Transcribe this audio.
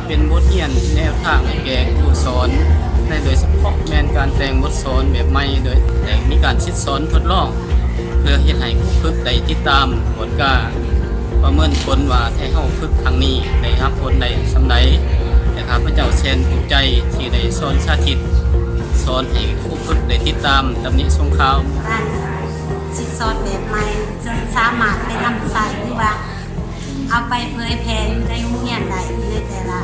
ເປັນບົດຮຽນແນວທາງໃຫ້ແກ່ຄູສອນ ໃນໂດຍສະເພາະແມ່ນການແຕ່ງບົດສອນແບບໃໝ່ ໂດຍແຕ່ງມີການສິດສອນທົດລອງ ເພື່ອເຮັດໃຫ້ຄູຝຶກໄດ້ຕິດຕາມກວດກາ ປະເມີນຜົນວ່າທີ່ເຮົາຝຶກຄັ້ງນີ້ໄດ້ຮັບຜົນໄດ້ສ່ຳໃດ ແລະ ຂ້າພະເຈົ້າແສນພູມໃຈທີ່ໄດ້ສອນສາທິດ ສອນໃຫ້ຄູຝຶກໄດ້ຕິດຕາມຕຳໜິສົ່ງຂ່າວ. ການສິດສອນແບບໃໝ່ ເຊິ່ງສາມາດໄປນຳໃຊ້ ຫຼືວ່າເອົາໄປເຜີຍແຜ່ຢູ່ໃນໂຮງຮຽນໄດ້ ຢູ່ໃນແຕ່ລະ